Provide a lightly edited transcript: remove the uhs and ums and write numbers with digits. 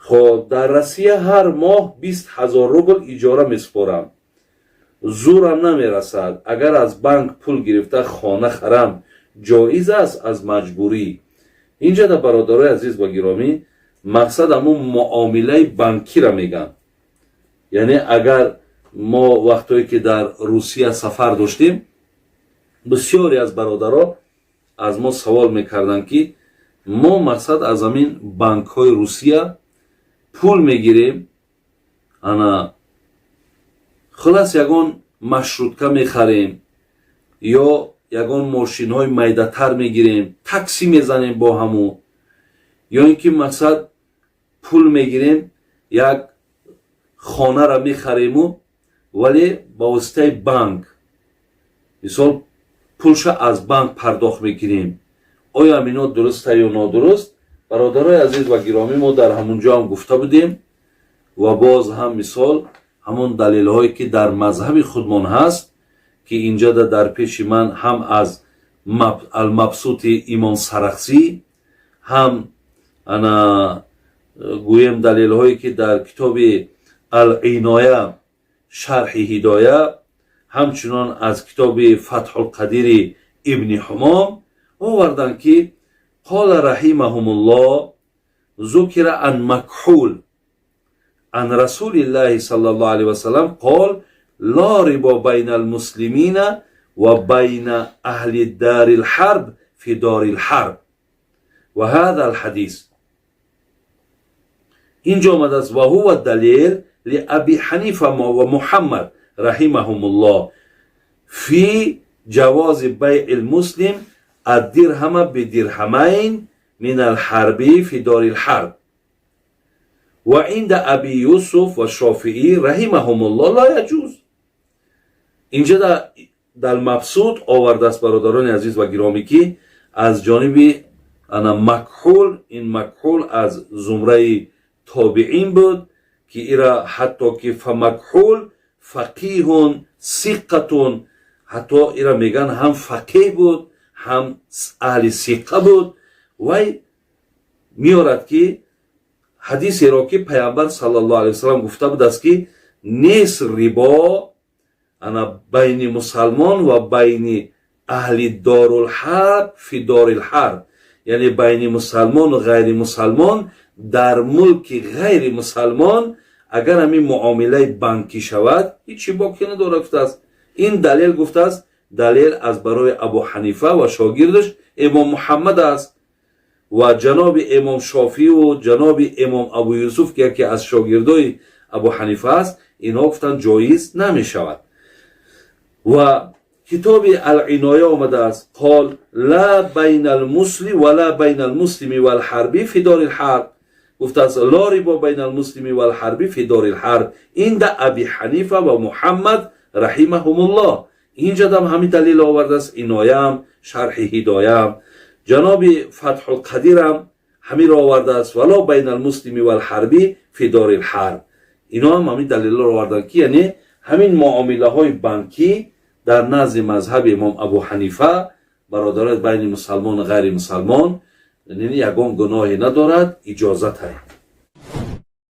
Хоб, дар Россия ҳар моҳ 20 000 рубл иҷора месупорам, зӯрам намерасад. Агар аз банк пул гирифта хона харам, ҷоиз аст аз маҷбурӣ? Инҷа да, бародарои азиз ва гиромӣ, мақсад ҳамун муомилаи банкира мегӯянд. Яъне агар мо вақтое ки дар Русия сафар доштем, бисёре аз бародаро аз мо савол мекарданд, ки мо, мақсад, аз ҳамин банкҳои Русия пул мегирем, ана хулас ягон маршрутка мехарем ё ягон мошинҳои майдатар мегирем, такси мезанем бо ҳамун, ё ин ки, мақсад, пул мегирем, як хонара мехарему, вале ба воситаи банк, мисол, пулша аз банк пардохт мекунем, оё ҳамино дуруста ё нодуруст? Бародарои азиз ва гиромӣ, мо дар ҳамун ҷо ҳам гуфта будем ва боз ҳам, мисол, ҳамон далелҳое ки дар мазҳаби худмон ҳаст, ки инҷода дар пеши ман ҳам аз Алмабсути имом Сарахсӣ, ҳам ана гӯем далелҳое ки дар китоби Ал-Иноя, шарҳи Ҳидоя, ҳамчунон аз китоби Фатҳулқадири Ибни Ҳумом оварданд, ки قال رحمهم الله: ذكر عن مكحول عن رسول الله صلى الله عليه وسلم قال: لا ربا بين المسلمين وبين أهل دار الحرب في دار الحرب. وهذا الحديث اینجا آمده است: وهو دلیل لأبي حنیفه و محمد رحمهم الله في جواز بيع المسلم الدرهم بدرهمين من الحربي في دار الحرب، وعند أبي يوسف والشافعي رحمهم الله لا يجوز. اینجا در مبسوط آورده است، برادران عزیز و گرامی، که از جانب انا مکحول، این مکحول از زمره تابعین بود که ایرا حتی که فمکحول فقیه ثقة، حتی ایرا میگن هم فقیه بود، هم اهل ثقه بود. وی میارد که حدیثی را که پیامبر صلی الله علیه وسلم گفته بود است که نیست ربا انا بین مسلمان و بین اهل دارالحرب فی دار الحرب، یعنی بین مسلمان و غیر مسلمان در ملک غیر مسلمان اگر همین معامله بانکی شود، هیچی باکی نداره گفته است. این دلیل گفته است، دلیل از برای ابو حنیفه و شاگردش امام محمد است و جناب امام شافعی و جناب امام ابو یوسف که یکی از شاگردای ابو حنیفه است، اینها گفتن جایز نمی شود. و کتاب العنایه آمده است: قال لا بین المسلم ولا بین المسلم والحربی فی دار الحرب. گفته است لا ربا بین المسلم والحربی فی دار الحرب عند ابی حنیفه و محمد رحمهم الله. اینجا دم همین دلیل آورده است، عنایه، شرح هدایه، جناب فتح القدیر همین را آورده است: ولا بین المسلم والحربی فی دار الحرب. اینا هم همین دلیل را آوردن که یعنی همین معامله های بانکی در نزد مذهب امام ابو حنیفه، برادران، بین مسلمان و غیر مسلمان، یعنی یگان گناهی ندارد، اجازت هست.